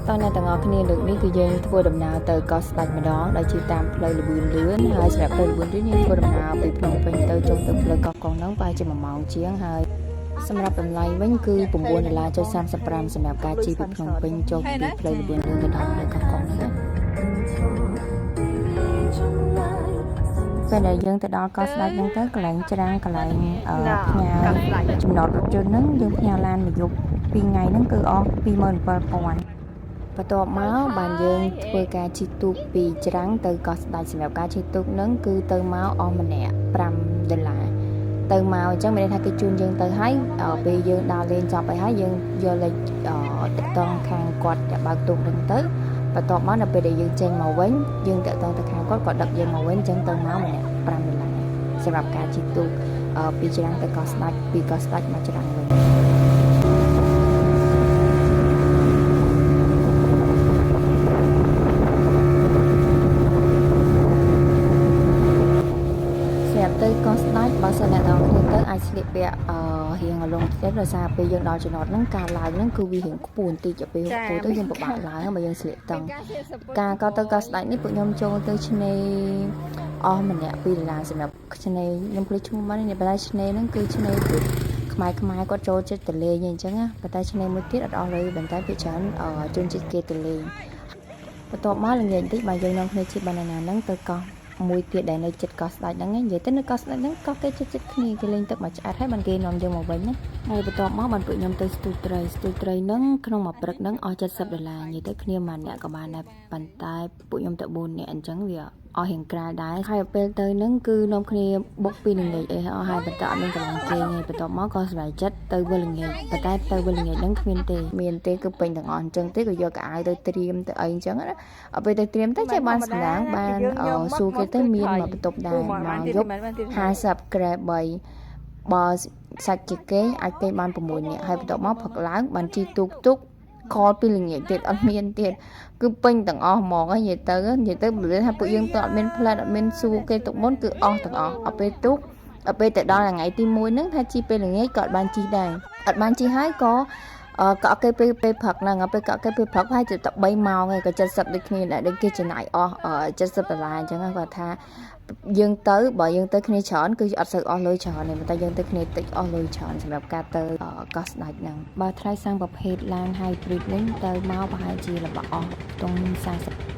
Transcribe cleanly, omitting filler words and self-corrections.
តើអ្នកទាំងអស់គ្នាលើកនេះគឺយើងធ្វើដំណើរទៅកោះស្ដេចម្ដងដោយជិះតាមផ្លូវល្បឿនលឿនហើយសម្រាប់ផ្លូវល្បឿនលឿនយើងធ្វើដំណើរពីភ្នំពេញទៅចុះទៅផ្លូវកោះកុងហ្នឹងប្រហែលជា1ម៉ោងជាងហើយសម្រាប់តម្លៃវិញគឺ9ដុល្លារចុច35សម្រាប់ការជិះពីភ្នំពេញចុះពីផ្លូវល្បឿនលឿនទៅដល់ផ្លូវកោះកុងហ្នឹងណាពេលដែលយើងទៅដល់កោះស្ដេចហ្នឹងទៅកន្លែងច្រាំងកន្លែងអឺផ្ញើចំណតរថយន្តហ្នឹងយើងផ្ញើឡានមួយយប់2ថ្ងៃហ្នឹងគឺអស់27000បន្ទាប់មកបានយើងធ្វើការជិះទូកពីច្រាំងទៅកោះស្ដេចសម្រាប់ការជិះទូកហ្នឹងគឺទៅមកអស់ម្នាក់5ដុល្លារទៅមកអញ្ចឹងមានន័យថាគេជូនយើងទៅហើយពេលយើងដើរលេងចប់អីហើយយើងយកលេខតាក់ទងខាងគាត់ដែលបើកទូកហ្នឹងទៅបន្ទាប់មកនៅពេលដែលយើងចេញមកវិញយើងតាក់ទងទៅខាងគាត់គាត់ដឹកយើងមកវិញអញ្ចឹងទៅមកម្នាក់5ដុល្លារសម្រាប់ការជិះទូកពីច្រាំងទៅកោះស្ដេចពីកោះស្ដេចមកច្រាំងវិញ សម្រាប់ទៅកោះស្ដេចបើសិនអ្នកទាំងអស់គ្នាទៅអាចស្លៀកពាក់អឺរៀងអលងទៀតដោយសារពេលយើងដល់ចំណតហ្នឹងការឡើងហ្នឹងគឺវារៀងខ្ពស់បន្តិចពេលខ្ពស់ទៅយើងពិបាកឡើងបើយើងស្លៀកតឹងការក៏ទៅកោះស្ដេចនេះពួកខ្ញុំចូលទៅឆ្នេរអស់ម្នាក់2ដុល្លារសម្រាប់ឆ្នេរខ្ញុំភ្លេចឈ្មោះមកនេះប៉ុន្តែឆ្នេរហ្នឹងគឺឆ្នេរព្រោះខ្មែរខ្មែរគាត់ចូលចិត្តទៅលេងអញ្ចឹងណាប៉ុន្តែឆ្នេរមួយទៀតអត់អស់លុយប៉ុន្តែភាគច្រើនជនជាតិគេទៅលេងបន្ទាប់មកល្ងាចបន្តិចបើយើងនាំគ្នាជិះ banana ហ្នឹងទៅកោះមួយទៀតដែលនៅចិត្តកោះស្ដេចហ្នឹងនិយាយទៅនៅកោះស្ដេចហ្នឹងកោះគេចិត្តចិត្តគ្នាគេលេងទឹកមកឆ្អែតហើយបានគេនាំយើងមកវិញណាហើយបន្ទាប់មកបានពួកខ្ញុំទៅស្ទូចត្រីស្ទូចត្រីហ្នឹងក្នុងមួយព្រឹកហ្នឹងអស់70ដុល្លារនិយាយទៅគ្នាមួយអ្នកក៏បានដែរប៉ុន្តែពួកខ្ញុំទៅ4នាក់អញ្ចឹងវាអស់រៀងក្រាលដែរហើយពេលទៅហ្នឹងគឺនាំគ្នាបុកពីល្ងាចអីអស់ហើយបន្ទាប់អត់មានកន្លែងគេងទេបន្ទាប់មកក៏សម្រេចចិត្តទៅវិលល្ងាចប៉ុន្តែទៅវិលល្ងាចហ្នឹងគ្មានទេមានទេគឺពេញទាំងអស់អញ្ចឹងទេក៏យកកៅអៅទៅត្រៀមទៅអីអញ្ចឹងណាអត់ពេលទៅត្រៀមទៅចេះបានសំណាងបានសួរគេទៅមានមកបន្ទប់ដែរមកយប់50ក្រែ3បើសាច់ជាគេអាចគេបាន6នាក់ហើយបន្ទាប់មកផឹកឡើងបានជីទូកទូកខលពីល្ងាចទៀតអត់មានទៀតគឺពេញទាំងអស់ហ្មងនិយាយទៅនិយាយទៅបើថាពួកយើងទៅអត់មានផ្លែតអត់មានសួរគេទុកមុនគឺអស់ទាំងអស់អត់ពេលទូកអត់ពេលទៅដល់ថ្ងៃទី1ហ្នឹងថាជីពេលល្ងាចក៏អត់បានជីដែរអត់បានជីហើយក៏កក់គេពេលពេលព្រឹកហ្នឹងពេលកក់គេពេលព្រឹកប្រហែលជាតែ3ម៉ោងឯងក៏70ដូចគ្នាដែរដូចគេចំណាយអស់70ដុល្លារអញ្ចឹងគាត់ថាយើងទៅបើយើងទៅគ្នាច្រើនគឺអត់សូវអស់លុយច្រើនទេប៉ុន្តែយើងទៅគ្នាតិចអស់លុយច្រើនសម្រាប់ការទៅកោះស្ដេចហ្នឹងបើថ្លៃសាំងប្រភេទឡាន hybrid វិញទៅមកប្រហែលជាលបអស់ខ្ទង់40